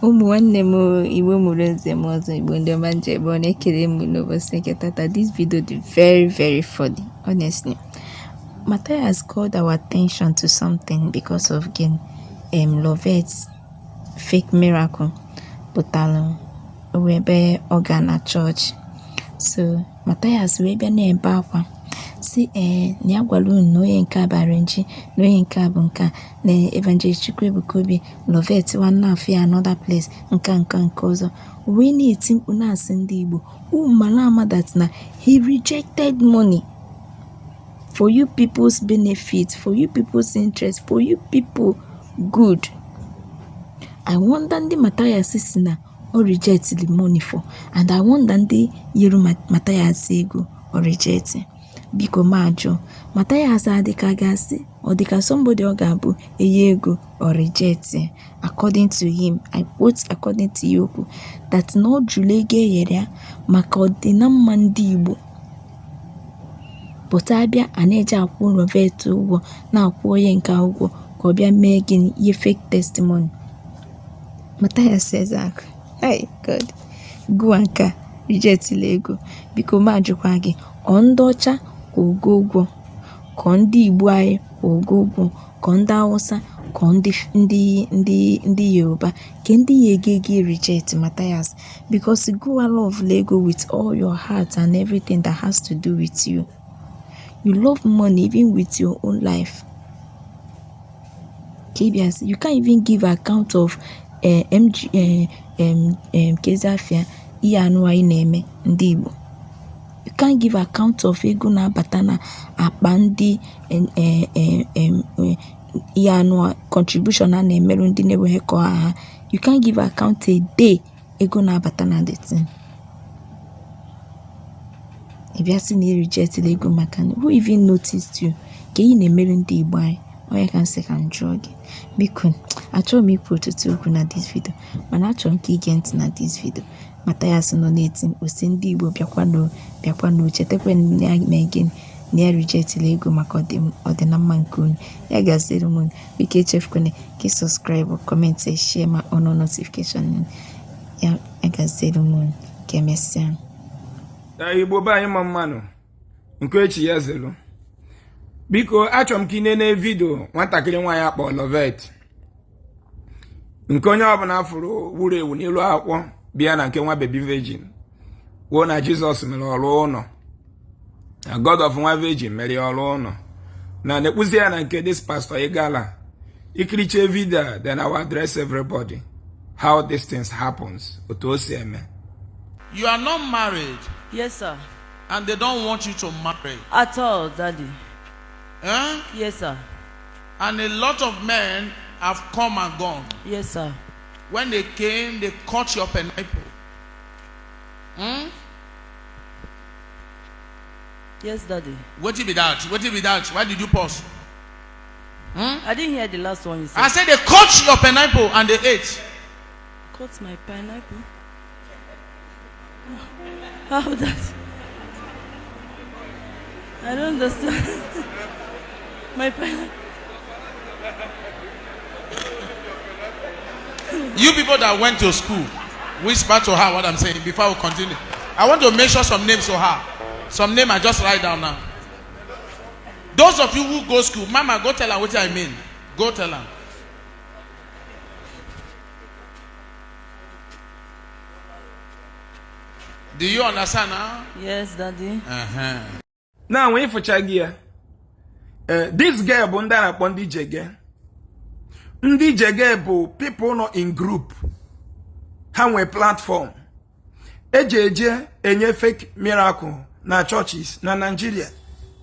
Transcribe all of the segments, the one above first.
Ụmụ nwanne m Igbo mụrụ nze m ọzọ, Igbo ndị ọma nje ebe ọ na-ekele m n'ụbọchị nke tata. This video dị very very funny, honestly. Matthias called our attention to something because of gain Lovette's fake miracle pụtara ebe ọ ga na chọọchị. So Matthias wee bịa na-ebe akwa sị ee na ya gwara unu na onye nke a bụ arrange, na onye nke a bụ nke a, na Evangelist Chukwuebuka Obi, Lovette nwanne afọ ya another place, nke a nke a nke ọzọ, wee na-eti mkpu na-asị ndị Igbo unu mara ama that na he rejected money for you people's benefit, for you people's interest, for you people good. I wonder ndị Matthias si na o reject the money for, and I wonder ndị nyere Matthias ego o reject. Biko ma jụọ Matthias, adịka ga-asị ọ dịka somebody ọ ga-abụ enye ego o reject? According to him, I quote, according to ya okwu that na ọ jụrụ ego e nyere ya maka ọdịnamma ndị Igbo. But abịa a na-eji akwụ Lovette ụgwọ, na-akwụ onye nke ụgwọ ka ọ bịa mee gịnị? Ihe fake testimony. Matthias Ezeaku, hey God, gụwa nke a rejectila ego. Biko ma jụkwa gị, ọ ndị ọcha kwụ ụgwọ ụgwọ, ka ndị Igbo anyị kwụ ụgwọ ụgwọ, ka ndị Hausa, ka ndị ndị ndị ndị Yoruba, ke ndị ya ego ego reject, Matthias? Because gụwa love ego with all your heart and everything that has to do with you. You love money even with your own life. Ka ị bịa sị you can't even give account of MG Kezafia ihe anụ anyị na-eme ndị Igbo. You can't give account of ego na-abata na akpa ndị ihe anụ contribution a na-emerụ ndị na-enweghị ka ha. You can't give account a day ego na-abata na the thing. Ị bịa sị na ị rejectila ego maka na who even noticed you? Ka ị na-emerụ ndị Igbo anyị. Onye ka m sị ka m jụọ gị. Biko, achọghị m ikwu ọtụtụ okwu na this video, mana achọrọ m ka ị gee ntị na this video. Matthias nọ na-eti mkpu sị ndị Igbo bịakwanụ, bịakwanụ, chetakwa na ya mee gịnị, na ya rejectila ego maka ọdịnamma nke unu. Ya gaziere m unu. Biko echefukwana ka ị subscribe, comment, share ma on notification. Ya gaziere m unu. Ka emesịa. Igbo be anyị, ma mmanụ nke echi ya zelu. Biko, achọrọ m ka ị nene video nwatakịrị nwaanyị akpọ Lovette, nke onye ọbụla fụrụ wuru ewu n'ilu akwụkwọ, bịa na nke nwa baby virgin kwuo na Jizọs mere ọrụ ụlọ, na God of nwa virgin mere ọrụ ụlọ, na na-ekpuzi ya na nke this pastor Igala. Ikiriche video, then I will address everybody how these things happens, otu o si eme. You are not married Yes, sir. and they don't want you to marry. At all, Daddy. Eh? Yes, sir. And a lot of men have come and gone. Yes, sir. When they came, they cut your pineapple. Yes, Daddy. What be that? What be that? Why did you pause? I didn't hear the last one you said. I said they cut your pineapple and they ate. Cut my pineapple? How that? I don't understand. My pineapple. You people that went to school, whisper to her what I'm saying before we continue. I want to mention some names to her. Some name I just write down now. Those of you who go school, Mama, go tell her what I mean. Go tell her. Do you understand now? Yes, Daddy. Na nwe ịfụcha gị ya. This girl bụ ndị a na-akpọ ndị jege. Ndị jege bụ people nọ in group, ha nwee platform eji eje enye fake miracle na churches na Nigeria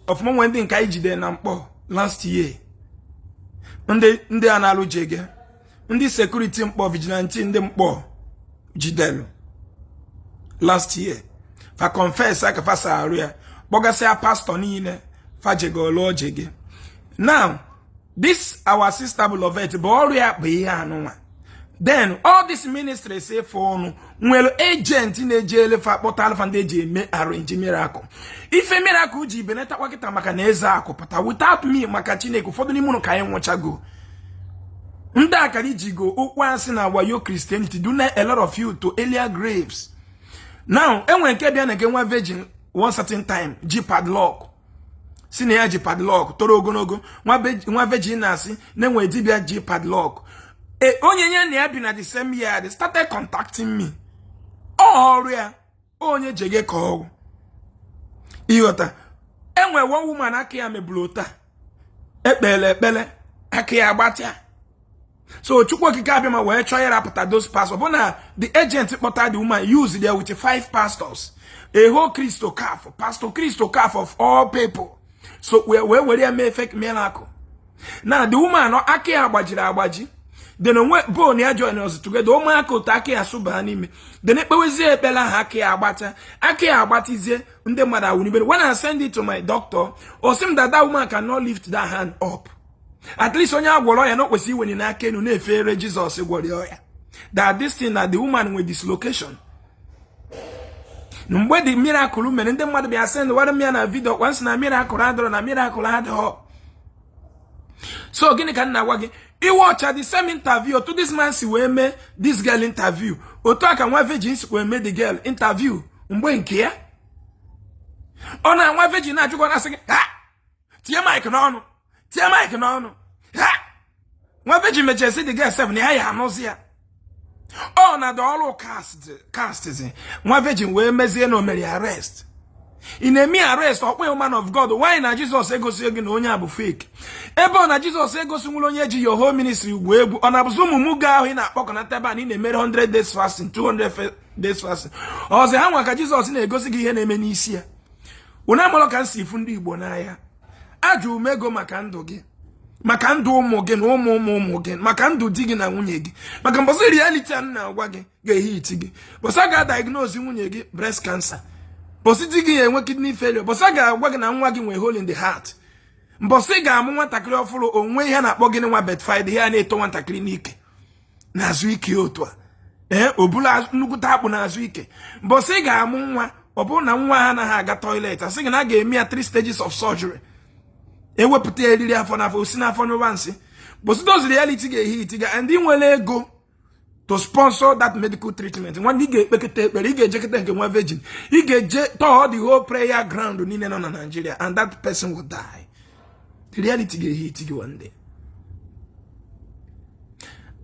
ọfụma. Nwe ndị nke anyị jide na mkpọ last year, ndị a na-alụ jege, ndị security mkpọ, vigilante ndị mkpọ jidelu last year, fa confess aka fa sa arụ ya, kpọgasịa pastor niile fa jegolu jege. Now this our sister bụ Lovette, bụ ọrụ ya bụ ihe anụnwa. Then all this ministry say for ọnụ nwere agent na-eji elefa akpọta alfa ndị eji eme arrange miracle. Ife miracle ji benetakwa kịta maka na eze akụ pụta without me, maka Chineke, ụfọdụ n'ime ụnụ ka anyị nwụchago. Ndị akara ijigo ụkwụ asị na wayo Christianity do na a lot of you to earlier graves. Now, enwere nke bịa na nke nwa virgin one certain time ji padlock, si na ya ji padlock toro ogologo. Nwa virgin na-asị na enwere dibịa ji padlock. E onye nye na ya bi na the same year, they started contacting me. Ọ ọrụ ya onye jege ka ọgwụ ịghọta. Enwere one woman aka ya meburu taa, ekpele ekpele, aka ya agbatịa. So Chukwu Okike abịa ma wee chọọ ịrapụta those pastors bụ na the agent kpọta the woman use there with five pastors, a whole Christo calf, Pastor Christo calf of all people. So wee were ya mee fake miracle na the woman aka ya gbajiri agbaji. Then onwe bone ya join us together, ụmụaka otu aka ya sụba n'ime. Then ekpewezie ekpere ahụ, aka ya agbata, aka ya agbatizie. Ndị mmadụ awụnibere. When I send it to my doctor, o sị m that that woman cannot lift that hand up. At least onye agwọrọ ya na o kwesịrị iwenye n'aka elu na-efere Jizọs gwọrọ ya, that this thing na the woman with dislocation. Mgbe the miracle mere, ndị mmadụ bịa send wara m ya na video kwa nsị na miracle adịrọ, na miracle adịghọ. So gịnị ka m na-agwa gị? Iwe ọcha, the same interview otu this man si wee mee this girl interview, otu a ka nwa virgin si wee mee the girl interview. Mgbe nke ya ọ na nwa virgin na-ajụkwa, na-asị gị ha tinye mic n'ọnụ, tinye mic n'ọnụ. Ha nwa virgin mechara sị the girl sef na ya ya anụzi ya. Ọ na the ọrụ castzi nwa virgin wee mezie na o mere arrest. Ị na-eme arrest ọkpọ man of God. Why na Jizọs egosi gị na onye a bụ fake? Ebe ọ na Jizọs egosi nwere onye ji your whole ministry gbuo egwu, ọ na-abụzi ụmụ m ga ahụ ị na-akpọkọnata ebe a na ị na-emere 100 days fasting, 200 days fasting ọzọ, ha nwa ka Jizọs na-egosi gị ihe na-eme n'isi ya. Unu amalọ ka m si ifu ndị Igbo n'ahịa. Ajụ m ego maka ndụ gị, maka ndụ ụmụ gị na ụmụ ụmụ ụmụ gị, maka ndụ di gị na nwunye gị, maka mbọsị reality a m na-agwa gị ga-ehi iti gị. Bọsị a ga-diagnose nwunye gị breast cancer, bọsị di gị ga-enwe kidney failure, bọsị a ga-agwa gị na nwa gị nwee hole in the heart, mbọsị ga-amụ nwatakịrị ọfụrụ onwe ihe na-akpọ gịnị nwa bedfide, ihe a na-eto nwatakịrị n'ike n'azụ ike otu a, ee, obula nnukwute akpụ n'azụ ike. Mbọsị ga-amụ nwa, ọ bụrụ na nwa ha anaghị aga toilet, asị gị na a ga-eme ya 3 stages of surgery, ewepụta eriri afọ n'afọ, osi n'afọ nyụwa nsị. Bọsị those reality ga-ehi iti ga ndị nwere ego to sponsor that medical treatment. Nwanne, ị ga-ekpekọta ekpere, ị ga-ejekọta nke nwa virgin, ị ga-eje tọọ the whole prayer ground niile nọ na Nigeria, and that person will die. The reality ga-ehi iti gị one day.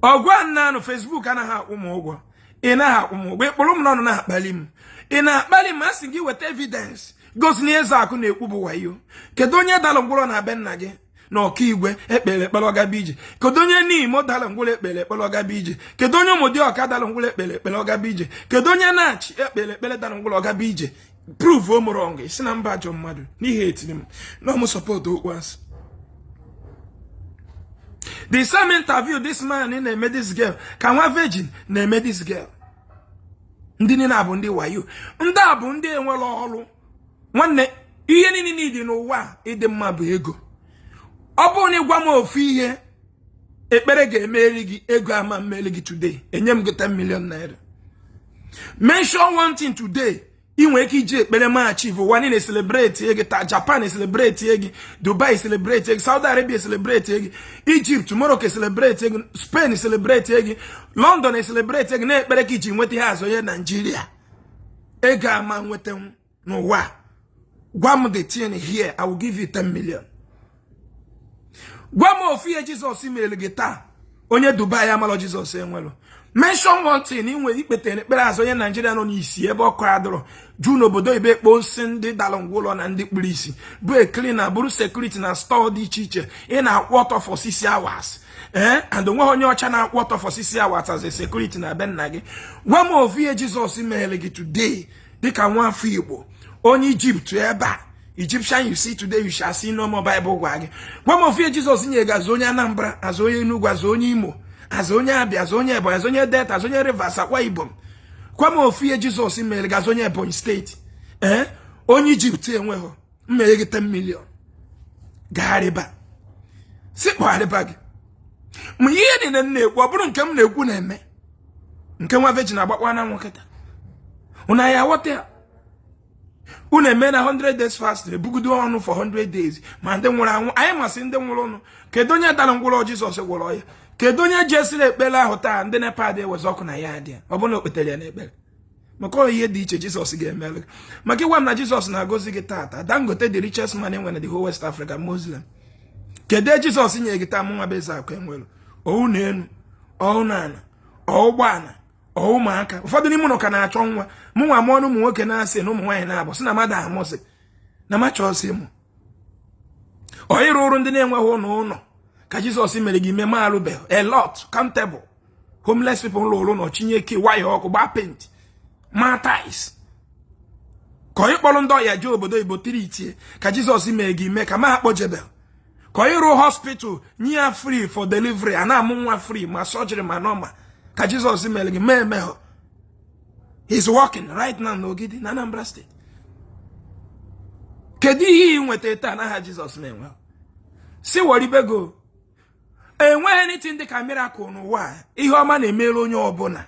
Ọgwa nna Facebook anaghị akwụ m ụgwọ. Ị naghị akwụ m ụgwọ. Ịkpụrụ m n'ọnụ na-akpali m, ị na-akpali m. Asị gị weta evidence gosi na eze akụ na-ekwu bụ wayo. Kedu onye dara ngwụrọ na be nna gị na ọkaigwe ekpere ekpere ọgaba ije? Kedu onye n'Imo dara ngwụrọ ekpere ekpere ọgaba ije? Kedu onye Ụmụdịọka dara ngwụrọ ekpere ekpere ọgaba ije? Kedu onye na-achị ekpere ekpere dara ngwụrọ ọgaba ije? Prove o mụrụ gị si na mba ajọ mmadụ n'ihi etiri m na ọmụ support okwu asị. The same interview this man na-eme this girl ka nwa virgin na-eme this girl. Ndị niile abụ ndị wayo, ndị a bụ ndị enwere ọrụ. Nwanne, ihe niile dị n'ụwa ịdị mma bụ ego. Ọ bụrụ na ịgwa m ofu ihe ekpere ga-emeri gị, ego ama mmeri gị. Today enye m gị 10 million naira. Mention one thing today ị nwere ike iji ekpere ma achieve. Ụwa niile celebrate gị taa. Japan celebrate gị, Dubai celebrate gị, Saudi Arabia celebrate gị, Egypt, Morocco celebrate gị, Spain celebrate gị, London celebrate gị. Na-ekpere ka iji nweta ihe azụ onye Naijiria ego ama nweta n'ụwa. Gwa m the thing here, I will give you 10 million. Gwa m ofu ihe Jizọs mere gị taa onye Dubai amalọ Jizọs enwelụ. Mention one thing ị nwere ikpete ekpere azụ onye Naijiria nọ n'isi ebe ọkụ adịrọ ju n'obodo ibe ekpo nsị, ndị dara ngwụlọ na ndị kpuru isi bụ ekiri na bụrụ security na store dị iche iche. Ị na-akwụ ọtọ for 6 hours, ee, and onweghị onye ọcha na-akwụ ọtọ for 6 hours as a security na be nna gị. Gwa m ofu ihe Jizọs mere gị today dịka nwa afọ Igbo onye Ijipt ebe a. Egyptian you see today, you shall see no more. Bible gwa gị. Gwa m ofu ihe Jizọs nye gị azụ onye Anambra, azụ onye Enugu, azụ onye Imo, azụ onye Abịa, azụ onye Ebonyi, azụ onye Delta, azụ onye Rivers, Akwa Ibom. Gwa m ofu ihe Jizọs mere gị azụ onye Ebonyi steeti, ee, onye Ijipt enweghị mmere gị. 10 million gagharịba si kpọgharịba gị ma ihe niile m na-ekwu, ọ bụrụ nke m na-ekwu na-eme nke nwa virgin agbakwa na nkịta. Unu ya aghọta ya? Unu eme na 100 days fast, ebugodo ọnụ for 100 days, ma ndị nwụrụ anwụ anyị masị ndị nwụrụ ọnụ. Kedu onye dara ngwụrọ Jizọs gwọrọ ya? Kedu onye jesiri ekpere ahụ taa ndị NEPA adị ewezi ọkụ na ya adị ya? Ọ bụrụ na o kpetere ya n'ekpere, maka ọ ihe dị iche Jizọs ga-emelụ gị. Maka ịgwa m na Jizọs na-agọzi gị tata, Dangote, the richest man enwere na the whole West Africa, Muslim. Kedu Jizọs nye gị taa? Mụ nwa bụ eze akụ enwere owu na enu, ọwụ na ana, ụgbọala, ụmụaka. Ụfọdụ n'ime ụlọ ka na-achọ nwa. Mụ nwa mụọ ụmụ nwoke na-asị na ụmụ nwaanyị na-abụ sị na mmadụ amụsị na machọsị mụ ọ ịrụ ọrụ ndị na-enweghị ụlọ ụlọ ka Jizọs mere gị ime. Ma alụbeghị a lot countable homeless people lụrụ ụlọ, chinye ke waya ọkụ, gbaa paint, maa tiles, ka ọ ịkpọrọ ndị ọya jee obodo oyibo tiri itie ka Jizọs mere gị ime ka ma akpọjebe, ka ọ ịrụ hospital nye ya free for delivery, a na-amụ nwa free, ma surgery ma normal, ka Jizọs mere gị mee emeghọ. He's working right now n'Ogidi na Anambra State. Kedu ihe ị nweta taa n'aha Jizọs na-enwe si waribego? Enweghị anything dị ka miracle n'ụwa a. Ihe ọma na-emere onye ọbụla.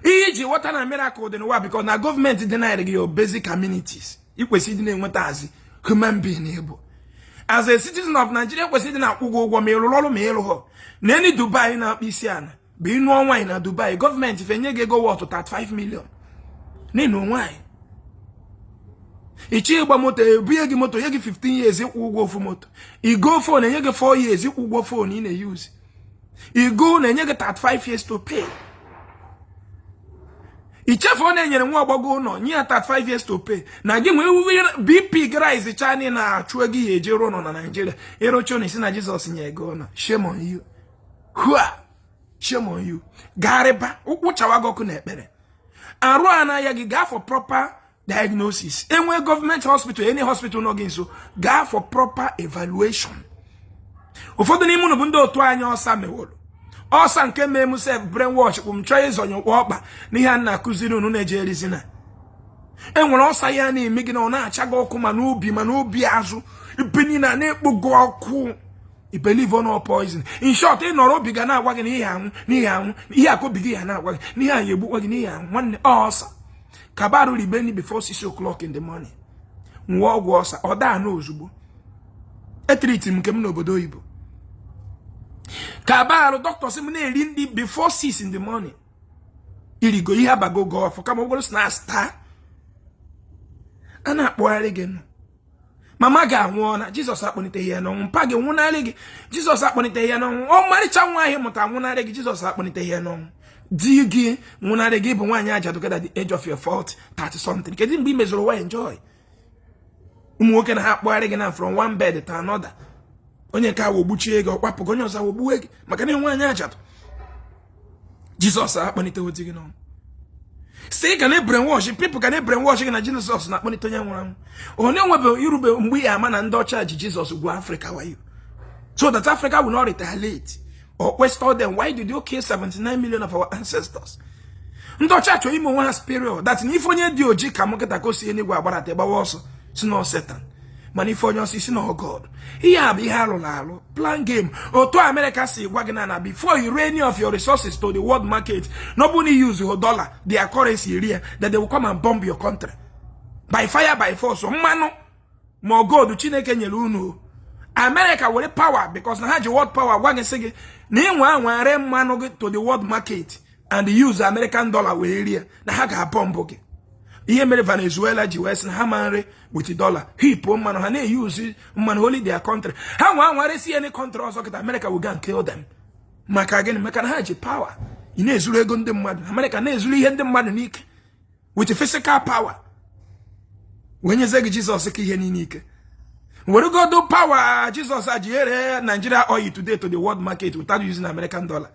Ihe iji ghọta na miracle dị n'ụwa, because na gọọmenti denied gị your basic amenities ị kwesịrị ịdị na-enweta as human being. Ịbụ as a citizen of Nigeria, kwesịrị ịdị na-akwụ gị ụgwọ ma ị rụrụ ọrụ ma ị rụghọ. Na eni Dubai na-akpụ isi ala bụ ịnụọ nwaanyị na Dubai, gọọmenti fenye gị ego worth 35 million n'ịnụ nwaanyị. Ịchọ ịgba moto, ebunye gị moto, nye gị 15 years ịkwụ ụgwọ ofu moto. Igo phone, enye gị 4 years ịkwụ ụgwọ phone ị na-eyuzi. Igo na-enye gị 35 years to pay. Ichefu na-enyere nwa ọgbọgọ ụlọ, nye ya 35 years to pay. Na gị nwee BP gị rise chani na-achụ ego ihe eji rụọ ụlọ na Nigeria. Ịrụcha ụlọ, isi na Jizọs nye ego ụlọ. Shame on you. Hua, shame on you. Garịba ụkwụ chawa gị ọkụ na ekpere arụ a n'anya gị. Gaa for proper diagnosis. Enwee gọọmenti hospital, any hospital nọ gị nso, gaa for proper evaluation. Ụfọdụ n'ime unu bụ ndị otu anyị ọsa meworo ọsa nke mee m sef brainwash kpụ m chọọ ịzọnye ụkpọ ọkpa n'ihe a na-akụziri unu na-eje erizina. Enwere ọsa ya na-eme gị na ọ na-acha gị ọkụ ma n'obi ma n'obi azụ, ibe niile a na-ekpo gị ọkụ. I believe on poison. In short, ị nọrọ, obi ga na-agwa gị na ihe anwụ, n'ihe anwụ, ihe aka obi gị ya na-agwa gị n'ihe anyị egbukwa gị n'ihe anwụ. Nwanne, ọsa kabarụ ribeni before 6 o'clock in the morning, nwụọ ọgwụ ọsa, ọ daa na ozugbo. Etriti m nke m n'obodo oyibo. Kabarụ dọkịta sị m na-eri ndị before 6 in the morning. Irigo ihe abago gị ọfọ kama ọ bụrụ snacks taa a na-akpọgharị gị nụ. Mama gị anwụọ na Jizọs akpọliteghị ya n'ọnwụ. Mpa gị nwụnarị gị, Jizọs akpọliteghị ya n'ọnwụ. Ọmarịcha nwa ahụ mụta nwụnarị gị, Jizọs akpọliteghị ya n'ọnwụ. Di gị nwụnarị gị, bụ nwaanyị ajadu at the age of your 40, 30 something. Kedu mgbe ị mezuru ụwa enjoy? Ụmụ nwoke na ha akpọgharị gị na from one bed to another. Onye nke awụ gbuchie gị, ọkwapụ gị, onye ọzọ awụ gị, maka na nwaanyị ajadu. Jizọs akpọliteghị di gị n'ọnwụ. Si ka na brainwash people, ka na brainwash gị na Jizọs na-akpọlite onye nwụrụ anwụ. Onye nwebe irube mgbe ya ama na ndị ọcha ji Jizọs gbuo Africa wayo so that Africa will not retaliate or question them, "Why did you kill 79 million of our ancestors?" Ndị ọcha chọrọ ime onwe ha superior, that na ife onye dị oji ka m nkịta ka o si enigwe agbarata gbawa ọsọ si na Satan, mana ife onye ọsọ isi na God. Ihe a bụ ihe alụrụ alụ, plan game. Otu America si gwa gị na before you rent any of your resources to the world market, no bụ na use your dollar, their currency, rie, that they will come and bomb your country by fire, by force. Mmanụ ma gold Chineke nyere unu, America were power, because na ha ji world power gwa gị, sị gị na ịnwe anwa ree mmanụ gị to the world market and use American dollar wee rie, na ha ga-abọmbụ gị. Ihe mere Venezuela ji wee sị na ha ma nre with dollar hipụ mmanụ, ha na-eyuzi mmanụ holy their country. Ha nwa anwa resi any country ọzọ kịta, America will go and kill them. Maka gịnị? Maka na ha ji power. Ị na-ezuru ego ndị mmadụ, America na-ezuru ihe ndị mmadụ n'ike with physical power, wee nyezie gị Jizọs ka ihe niile ike. Were godo power Jizọs a ji ere Nigeria oil today to the world market without using American dollar.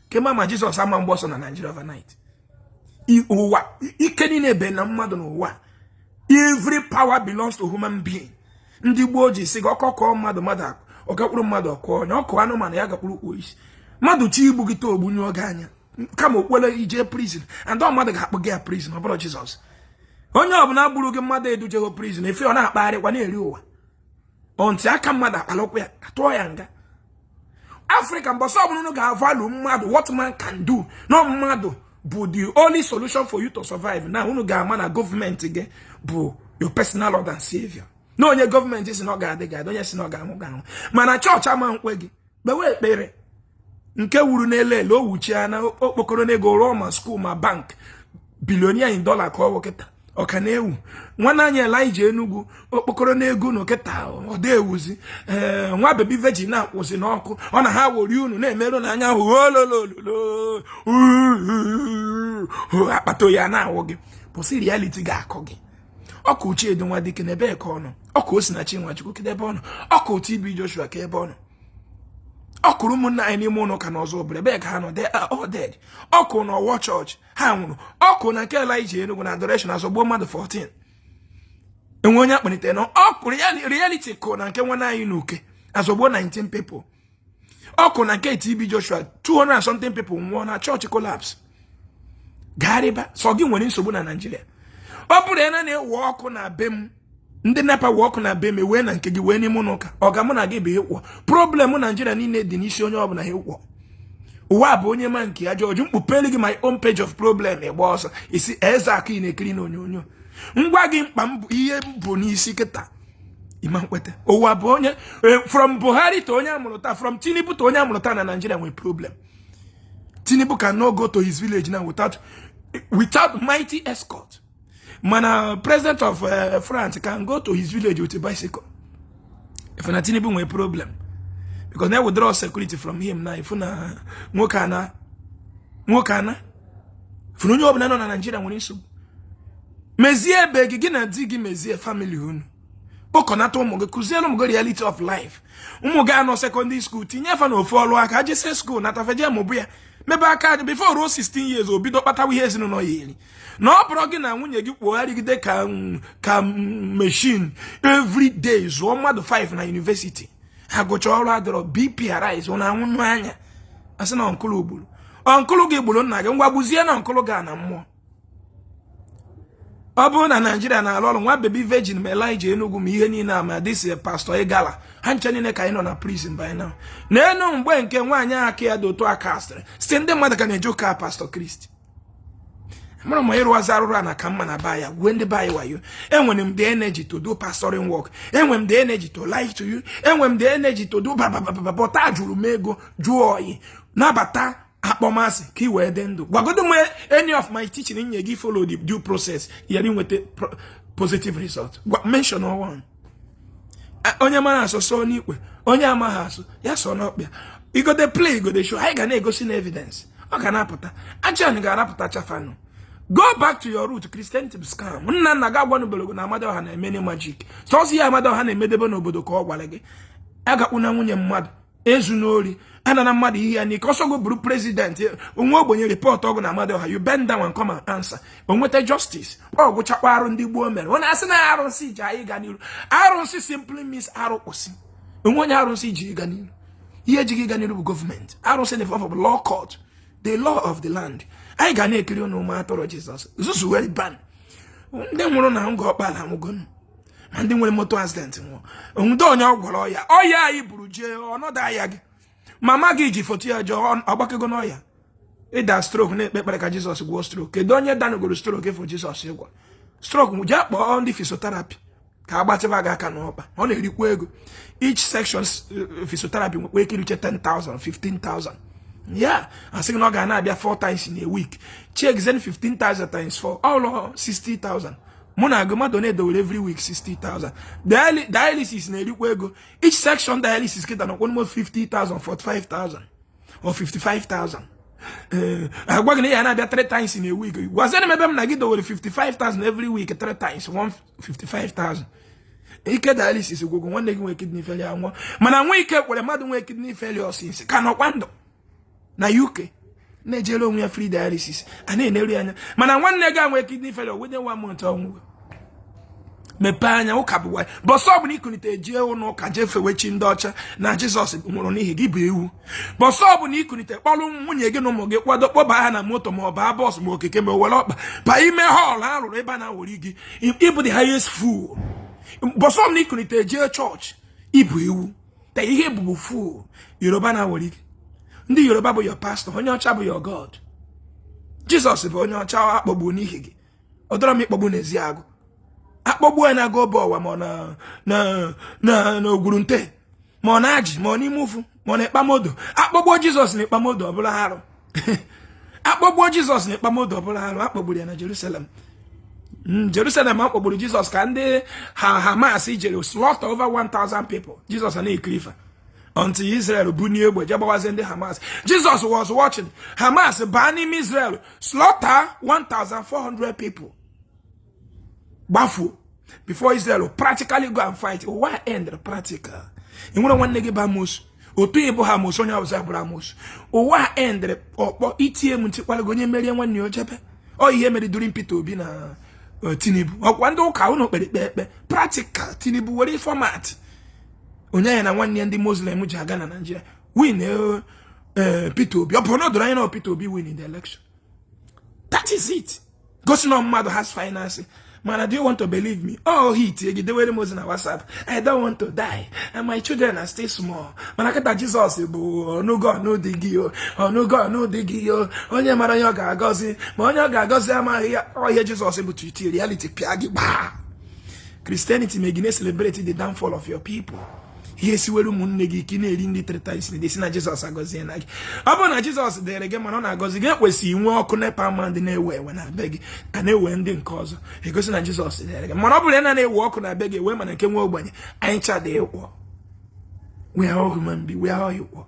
Kema ma Jizọs ama mgbe ọsọ na Nigeria overnight. Ụwa ike niile ebe na mmadụ n'ụwa, every power belongs to human being. Ndị gboo ji si gị ọkọ kọọ mmadụ, mmadụ ọgakpụrụ mmadụ, ọkọ onye ọkụ anụmanụ ya gakpụrụ kpuo isi. Mmadụ chi igbu gị taa, ogbunye oge anya kama okpere ije prison, and ọ mmadụ ga-akpụ gị ya prison. Ọ bụrụ Jizọs, onye ọbụla gburu gị, mmadụ edujeghị prison efe, ọ na-akpagharịkwa na-eri ụwa. Ọ ntị aka mmadụ akpalụkwa ya, atụọ ya nga. Afrịka, mbọsọ ọbụla unu ga-avalu mmadụ, what man can do, no mmadụ bụ the only solution for you to survive. Na unu ga-ama na gọọmenti gị bụ your personal lord and savior, na onye gọọmenti si na ọ ga-adị ga-adị, onye si na ọ ga-anwụ ga-anwụ. Mana chọọchị ama nkwe gị kpewe ekpere. Nke wuru n'ele ele, o wuchie na okpokoro n'ego, rụọ ma school ma bank, billionaire in dollar ka ọ wụ kịta, ọ ka na-ewu. Nwanne anyị Elijah Enugwu, okpokoro n'ego unu kịta, ọ dị ewuzi. Ee, nwa baby virgin na-akwụsị n'ọkụ, ọ na ha wori unu na-emerụ n'anya ahụ ololololo, akpata ya na-awụ gị. Pụsị, reality ga-akọ gị. Ọka Uchiedu nwa dike na ebee ka ọ nọ? Ọka Osinachi Nwachukwu, kedu ebe ọ nọ? Ọka TB Joshua, ka ebe ọ nọ? Ọ kụrụ ụmụnna anyị n'ime ụlọ ụka n'ọzọ obodo, ebee ka ha nọ? They are all dead. Ọkụ na ọwọ chọọchị, ha nwụrụ. Ọkụ na nke Elijah Enugu na adoration, azọgbuo mmadụ 14, enwe onye akpalitere na ọkụ. Reality kụ na nke nwanne anyị n'uke, azọgbuo 19 people. Ọkụ na nke TB Joshua, 200 and something people nwụọ na chọọchị collapse. Gagharịba, sọ gị nwere nsogbu na Naịjirịa. Ọ bụrụ ya na na-ewe ọkụ na be m, ndị NEPA wee ọkụ na be m, ewee na nke gị wee n'ime ụlọ ụka, ọ ga mụ na gị bụ ịkwọ. Problem Naijiria niile dị n'isi onye ọbụla ịkwọ. Ụwa bụ onye ma nke ya jọjụ mkpupelu gị my own page of problem, ịgba ọsọ isi eze akụ ị na-ekiri n'onyonyo. Ngwa gị, mkpa m bụ ihe m bụ n'isi kịta, ịma nkweta. Ụwa bụ onye, from Buhari to onye amụrụ taa, from Tinubu to onye amụrụ taa na Nigeria nwere problem. Tinubu cannot go to his village now without mighty escort, mana president of France can go to his village with a bicycle. If na Tinubu nwere problem because na withdraw security from him na ifu na nwoke ana, nwoke ana ifu na onye ọbụla nọ na Nigeria nwere nsogbu. Mezie ebe gị, gị na di gị mezie family unu, kpọkọnata ụmụ gị, kụziere ụmụ gị reality of life. Ụmụ gị anọ secondary school, tinye fa na ofu ọrụ aka, jese school na tafeje mụbụ ya, mebe aka aja before ruo 16 years, o bido kpatawa ihe ezinụlọ ya eri. Na ọ bụrụ gị na nwunye gị kpogharịgide ka machine every day, zụọ mmadụ 5 na university, ha gụcha, ọrụ adọrọ, BP arise, ọ na-anwụ anya, asị na uncle gburu uncle gị, gburu nna gị. Ngwa, gbuzie na uncle gị a na mmụọ. Ọ bụrụ na Naijiria na-arụ ọrụ, nwa baby virgin ma Elijah Enugu ma ihe niile a ma this pastor Igala, ha nche niile ka anyị nọ na prison by now. N'enu mgbe nke nwaanyị aka ya dị otu aka asịrị site, ndị mmadụ ka na-eje ụka Pastor Kristi mara ma ịrụwazi arụrụ a na ka mma na ba ya gwue ndị be anyị wayo. Enwere m the energy to do pastoring work, enwere m the energy to lie to you, enwere m the energy to do babababa, but a jụrụ m ego jụọ oyi nabata akpọmasị ka ị wee dị ndụ. Gwagodo m any of my teaching nye gị follow the due process yara inweta positive result. Mention one. Onye mara asụ sụọ n'ikwe, onye amaghị asụ ya sụọ n'ọkpịa. Igode play, igode show, anyị ga na-egosi na evidence ọ ga na-apụta, ajan ga-arapụta chafanụ. Go back to your root. Christianity bụ scam. Nna nna gị agwanubere na Amadioha na-eme magic, sọsọ ya Amadioha na-emedebe n'obodo ka ọ gwara gị agakpu na nwunye mmadụ, ezu n'ori, anana mmadụ ihe ya n'ike. Ọsọ gị bụrụ president, onwe ogbenye report ọgụ na Amadioha, you bend down and come and answer, o nweta justice. Ọ gwụchakwa arụ ndị gboo mere. Ọ na-asị na arụsị ji anyị ga n'iru. Arụsị simply means arụ kwụsị. Onwe onye arụsị ji ịga n'iru, ihe ejighị ịga n'iru bụ gọọmenti. Arụsị dị of law court, the law of the land. Anyị ga na-ekiri ụnụ ụmụ atụrụ Jizọs zuzu wee ban ndị nwụrụ na nga ọkpala nwụgonu, ma ndị nwere moto accident nwụọ. Onwude onye ọ gwọrọ ọya, ọya anyị buru jee ọnọdụ ahịa gị, mama gị ji foto ya jee ọgbakego n'ọya ịda stroke, na-ekpe ekpere ka Jizọs gwọọ stroke. Kedu onye danugoro stroke ịfụ Jizọs ịgwọ stroke? Jee kpọọ ndị physiotherapy ka agbatịba gị aka n'ọkpa. Ọ na-erikwa ego. Each section physiotherapy nwekwa ike iruche 10,000, 15,000. Ya asị gị na ọ ga na-abịa 4 times in a week. Check zen, 15,000 times 4, all 60,000. Mụ na agụ mmadụ na-edowere every week 60,000. Dialysis na-erikwa ego. Each section dialysis kịta nọkwa almost 50,000, 45,000 or 55,000. Ee, agwa gị na ya na-abịa 3 times in a week. Gwazienụ m ebe m na gị dowere 55,000 every week, 3 times 155,000. Ike dialysis gwụgwụ. Nwanne gị nwee kidney failure nwụọ, mana nwa ike kwere mmadụ nwee kidney failure since ka nọkwa ndụ na UK, na-ejere onwe ya free dialysis, a na-eneru anya. Mana nwanne gị nwee kidney failure, within one month ọnwụ. Mepee anya. Ụka bụ wayo. Bọsọ ọbụla ikunite jee ụlọ ụka, jee fewe chi ndị ọcha na Jizọs nwụrụ n'ihi gị bụ ewu. Bọsọ ọbụla ikunite kpọrọ nwunye gị na ụmụ gị, kwado kpọba ha na moto, ma ọ baa bus, ma okeke, ma o were ọkpa baa ime hall a rụrụ ebe a na-awere gị, ịbụ the highest fool. Bọsọ ọbụla ikunite jee chọọchị, ịbụ ewu. Ta ihe bụbu fool. Yoruba na-awere gị, ndị Yoruba bụ your pastor, onye ọcha bụ your God. Jizọs bụ onye ọcha akpọgbu n'ihi gị. Ọ dọrọ m ịkpọgbu n'ezi agụ akpọgbu ya na-aga obe ọwa, ma ọ na na na na ogwurunte, Ma ọ na-ajị, ma ọ n'ime ụfụ, ma ọ na ịkpamodo. Akpọgbuo Jizọs na ịkpamodo, ọ bụla arụ. Akpọgbuo Jizọs na ịkpamodo, ọ bụla arụ. Akpọgburu ya na Jerusalem. Jerusalem akpọgburu Jizọs ka ndị ha Hamas jere slaughter over 1000 people. Jizọs na-ekiri ife until Israel bunie egbe je gbawazie ndị Hamas. Jesus was watching Hamas baa n'ime Israel, slaughter 1400 people, gbafuo before Israel practically go and fight. Ụwa end practical. Ị nwere nwanne gị bụ amosu, otu ịbụ ha amosu, onye ọbụla bụrụ amosu. Ụwa end ọkpọ itie m ntikwala gị, onye merie nwanne ya ochebe. Ọ ihe mere during Peter Obi na Tinubu. Ọkwa ndị ụka unu kpere ikpe ekpe practical. Tinubu were format onye ya na nwanne ya ndị Muslim ji aga na Nigeria win Peter Obi. Ọ bụ na o doro anya na Peter Obi win in the election. That is it. Gosi na mmadụ has finance. Mana do you want to believe me? Oh, hit gị dewere m ozi na WhatsApp. I don't want to die and my children are still small. Mana kịta Jizọs bụ ọnụgo ọnụ dị gị o, ọnụgo ọnụ dị gị o. Onye mara onye ọ ga-agọzi, ma onye ọ ga-agọzi amaghị ya. Ọ ihe Jizọs bụ tuti reality pịa gị gbaa. Christianity may gị celebrate the downfall of your people. Ihe esiwere ụmụnne gị ike na-eri nri three times na esi na Jizọs agọzie na gị. Ọ bụrụ na Jizọs dịrị gị, mana ọ na-agọzi gị, ekwesịghị inwe ọkụ NEPA ma ndị na-ewe ewe na be gị a na-ewe ndị nke ọzọ egosi na Jizọs dịrị gị. Mana ọ bụrụ na na-ewe ọkụ na be gị ewe, mana nke nwe ogbenye anyị chada ịkwọ. We are all human beings, we are all equal.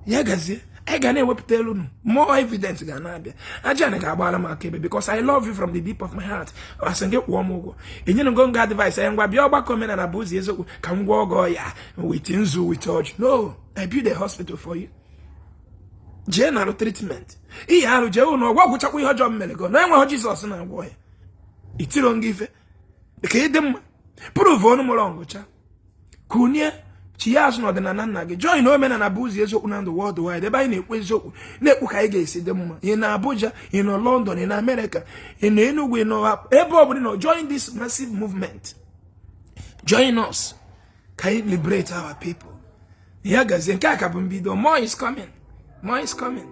Ya gazie. Anyị ga na-ewepụta elu nụ more evidence ga na-abịa. Aja na ga-agbara m aka ebe because I love you from the deep of my heart. Asị gị kwụọ m ụgwọ, enyere ngo nga advice anyị. Ngwa, bịa ọgbakọ omenala bụ ụzọ eziokwu ka m gwọọ gị ya with nzu, with ọjị. No, I build a hospital for you. Jee narụ treatment ihe arụ, jee ụlọ ọgwụ, ọgwụchakwa ihe ọjọọ m mere gị na enweghị Jizọs na-agwọ ya. Itiro nga ife ka ịdị mma, prove ọnụ mụrụ ngụcha kunie chi ya azụ n'ọdịnala nna gị. Join omenala bụ ụzọ eziokwu na ndụ worldwide, ebe anyị na-ekwu eziokwu, na-ekwu ka anyị ga-esi dị mma. Ị na Abuja, ị nọ London, ị na America, ị nọ Enugu, ị nọ ebe ọ bụla ị nọ, join this massive movement. Join us ka anyị liberate our people. Ya gazie. Nke a ka bụ mbido. More is coming, more is coming.